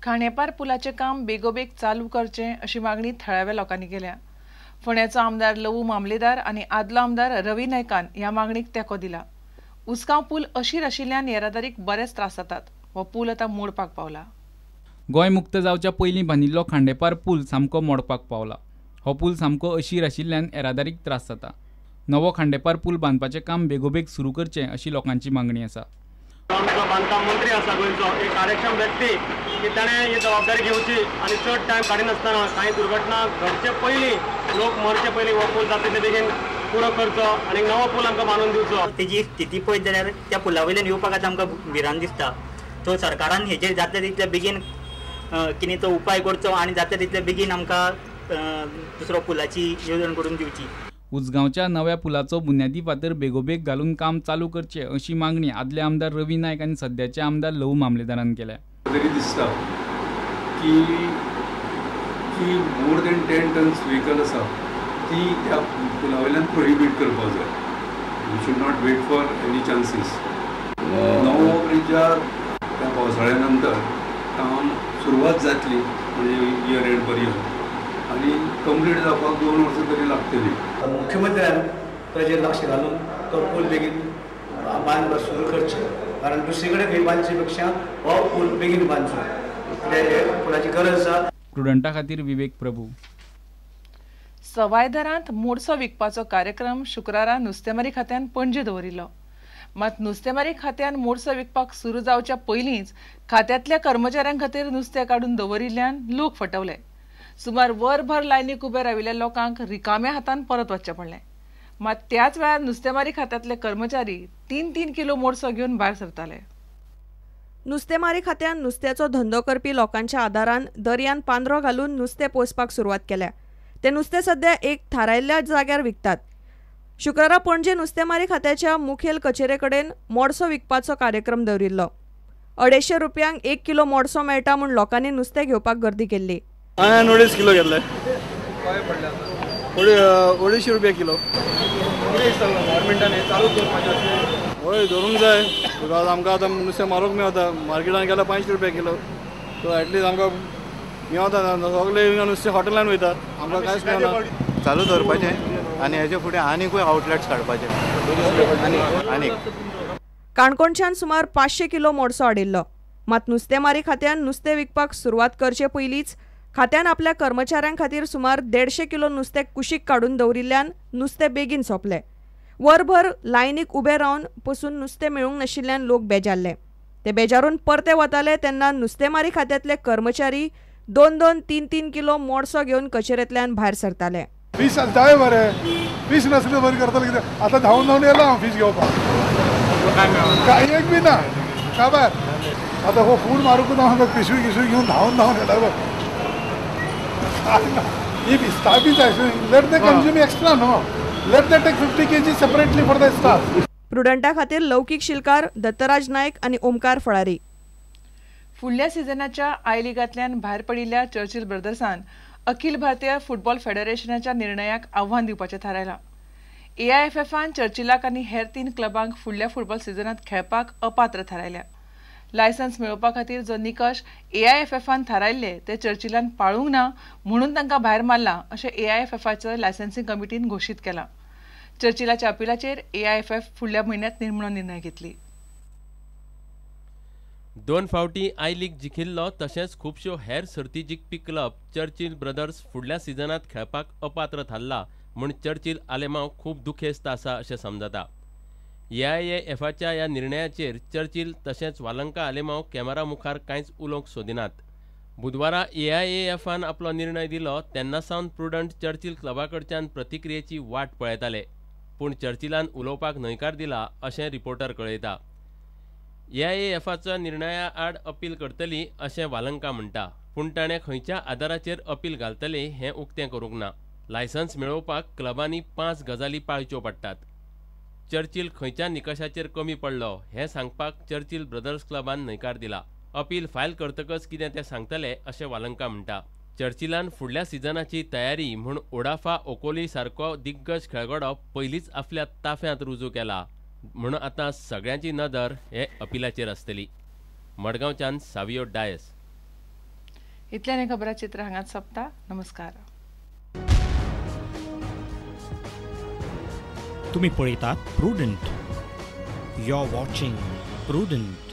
खांडेपार पुलाचें काम बेगोबेग चालू करचें अशी मागणी थळाव्या लोकांनी केल्या. फोंड्याचो आमदार लवू मामलेदार आनी आदलो आमदार रवी नायकान ह्या मागणीक तेंको दिला. उसगांव पूल अशीर आशिल्ल्यान येरादारीक बरेच त्रास जातात. हो पूल आतां मोडपाक पावला. गोंय मुक्त जावच्या पयलीं बांदिल्लो खांडेपार पूल सामको मोडपाक पावला. हो पूल सामको अशीर आशिल्ल्यान येरादारीक त्रास जाता. नवो खांडेपार पूल बांदपाचें काम बेगोबेग सुरू करचें अशी लोकांची मागणी आसा. आमचो बांदकाम मंत्री आसा गोंयचो, एक कार्यक्षम व्यक्ती की ताणें ही जबाबदारी घेवची आनी चड टायम काडिनासतना कांय दुर्घटना घडचे पयलीं, लोक मरचे पयलीं हो पूल जाता तितले बेगीन पुरो करचो आनी नवो पूल आमकां बांदून दिवचो. तेजी स्थिती पळयत जाल्यार त्या पुला वयल्यान येवपाक आतां आमकां भिरांत दिसता. सो सरकारान हेजेर जातले तितले बेगीन कितें तो उपाय करचो आनी जातले तितले बेगीन आमकां दुसरो पुलाची येवजण करून दिवची. उसगांवच्या नव्या पुलाचो बुन्यादी फातर बेगोबेग घालून काम चालू करचें अशी मागणी आदले आमदार रवी नायक आनी सद्याचे आमदार लवू मामलेदारान केल्या. तरी दिसता की जी मोर देन 10 टन्स व्हेकल आसा ती त्या पुला वयल्यान प्रोहिबीट करपाक जाय. You should not wait for any chances. नवो ब्रिजार त्या पावसाळ्या नंतर काम सुरवात जातली म्हणजे इयर एंड पर्यंत आनी कंप्लीट जावपाक 2 वर्सां तरी लागतली. मुख्यमंत्र्यान ताजेर लक्ष घालून तो पूल बेगीन बांदपाक सुरू करचें, कारण दुसरे कडेन खंय बांदचे पेक्षा हो पूल बेगीन बांदचो, कित्याक पुलाची गरज आसा. प्रुडंटा खातीर विवेक प्रभू. सवाय दरांत मोडसो विकपाचो कार्यक्रम शुक्रारा नुस्तेमारी खात्यान पणजे दवरिल्लो. मात नुस्तेमारी खात्यान मोडसो विकपाक सुरू जावच्या पयलींच खात्यांतल्या कर्मचाऱ्यां खातीर नुस्तें काडून दवरिल्ल्यान लोक फटवले. सुमार वरभर लायनीक उबे राविल्ल्या लोकांक रिकाम्या हातान परत वचचें पडलें. मात त्याच वेळार नुस्तेमारी खात्यांतले कर्मचारी 3-3 किलो मोडसो घेवन भायर सरताले. नुस्तेमारी खात्यान नुस्त्याचो धंदो करपी लोकांच्या आदारान दर्यान पांदरो घालून नुस्तें पोसपाक सुरवात केल्या. ते नुस्तें सध्या एक थारायल्ल्या जाग्यार विकतात. शुक्रारा पणजे नुस्तेमारी खात्याच्या मुखेल कचेरे कडेन मोडसो विकपाचो कार्यक्रम दवरिल्लो. 250 रुपयांक 1 किलो मोडसो मेळटा म्हूण लोकांनी नुस्तें घेवपाक गर्दी केल्ली. हांवें 2.5 किलो घेतले, 250 रुपया किलो. हय धरूंक जाय, because आमकां आतां नुस्तें मारूंक मेवता. मार्केटान गेल्यार 5 रुपया किलो, सो एटलीस्ट आमकां मेवता. सगळे नुस्तें हॉटेलान वयता, आमकां कांयच मेळना. चालू दवरपाचें आनी हेजे फुडें आनीकूय आवटलेट्स काडपाचे. आनीक काणकोणच्यान सुमार 500 किलो मोडसो हाडिल्लो. मात नुस्तेमारी खात्यान नुस्तें विकपाक सुरवात करचे पयलींच खात्यान आपल्या कर्मचाऱ्यां खातीर सुमार 150 किलो नुस्तें कुशीक काडून दवरिल्ल्यान नुस्तें बेगीन सोंपलें. वरभर लायनीक उबे रावन पसून नुस्तें मेळूंक नाशिल्ल्यान लोक बेजारले. ते बेजारून परते वताले तेन्ना नुस्तेमारी खात्यांतले कर्मचारी 2-2, 3-3 किलो मोडसो घेवन कचेरेंतल्यान भायर सरताले. फीश जाय मरे, फीश नासले बरी करतले कितें. आतां धांवन धांवन येयला हांव फीश घेवपाक, कांय एक बी ना काबार. आतां हो फूड मारूंक ना, पिशवी किशवी घेवन धांवन धांवन येयला बघ. If staff is let they consume extra, no let they take 50 kg separately for the staff. प्रुडंटा खातीर लौकीक शिलकार, दत्तराज नायक आनी ओमकार फळारी. फुडल्या सिजनाच्या I लिगांतल्यान भायर पडिल्ल्या चर्चिल ब्रदर्सान अखिल भारतीय फुटबॉल फेडरेशनाच्या निर्णयाक आव्हान दिवपाचें थारायलां. एआयएफएफान चर्चिलाक आनी हेर 3 क्लबांक फुडल्या फुटबॉल सिजनांत खेळपाक अपात्र थारायल्या. लायसन्स मेळोवपा खातीर जो निकश एआयएफएफान थारायल्ले ते चर्चिलान पाळूंक ना म्हणून तांकां भायर मारला अशें एआयएफएफाचे लायसन्सिंग कमिटीन घोशीत केलां. चर्चिलाच्या अपिलाचेर एआयएफएफ फुडल्या म्हयन्यांत निमणो निर्णय घेतली. 2 फावटी I league जिखिल्लो तशेंच खुबश्यो हेर सर्ती जिखपी क्लब चर्चिल ब्रदर्स फुडल्या सिजनांत खेळपाक अपात्र थारला म्हूण चर्चिल आलेमांव खूब दुखेस्त आसा अशें समजता. एआयएफएफाच्या ह्या निर्णयाचेर चर्चिल तशेंच वालंका आलेमांव कॅमेरा मुखार कांयच उलोवंक सोदिनात. बुधवारा एआयएफान आपलो निर्णय दिलो तेन्ना सावन प्रुडंट चर्चिल क्लबा कडच्यान प्रतिक्रियेची वाट पळयताले, पूण चर्चिलान उलोवपाक न्हयकार दिला अशें रिपोर्टर कळयता. एआयएफाच्या निर्णया आड अपील करतली अशें वालंका म्हणटा, पूण ताणें खंयच्या आदाराचेर अपील घालतले हें उक्तें करूंक ना. लायसन्स मेळोवपाक क्लबांनी 5 गजाली पाळच्यो पडटात. चर्चिल खंयच्या निकशाचेर कमी पडलो हें सांगपाक चर्चिल ब्रदर्स क्लबान न्हयकार दिला. अपील फायल करतकच कितें तें सांगतले अशें वालंका म्हणटा. चर्चिलान फुडल्या सिजनाची तयारी म्हूण ओडाफा ओकोली सारको दिग्गज खेळगडो पयलींच आपल्या ताफ्यांत रुजू केला म्हूण आतां सगळ्यांची नदर हे अपिलाचेर आसतली. मडगांवच्यान सावियो डायस. इतल्यान हें खबराचित्र हांगाच सोंपता. नमस्कार. तुम्ही पळयतात Prudent. You are watching Prudent.